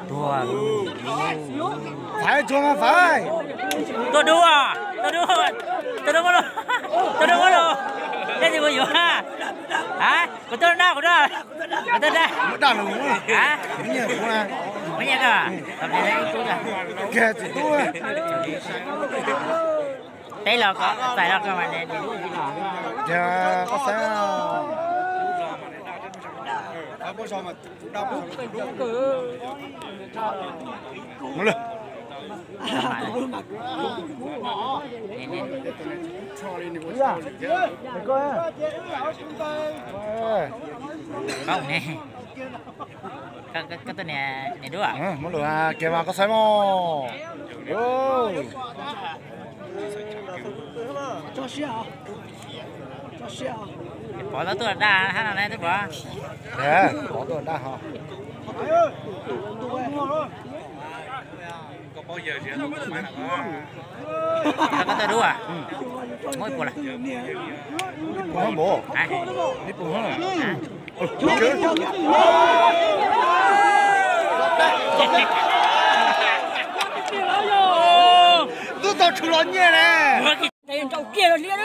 Tuag. Phải chuông, phải. Tuaj dua, tuaj dua, tuaj dua, tuaj dua, tuaj dua. Yog tias kuv yuav, hais kuv tuaj dab, kuv dab, kuv tuaj dab. Muab dab lus, hais, muab nyiaj kuv, muab nyiaj koj, kiag tsis tub. Teb los ko, txais los ko mas. Yog koj xav. Mus lawm. Koj tuaj niam dub. Muab lus kiag mas koj xav mog. Pov tau tuaj daj hab no ne, twb pov. Pov tuaj daj ho. Koj tuaj dub, muab ib puas lawm. Ib puas npaum, ib puas. Twb tau tshwm los nyiaj ne. Nrau kiag los liab.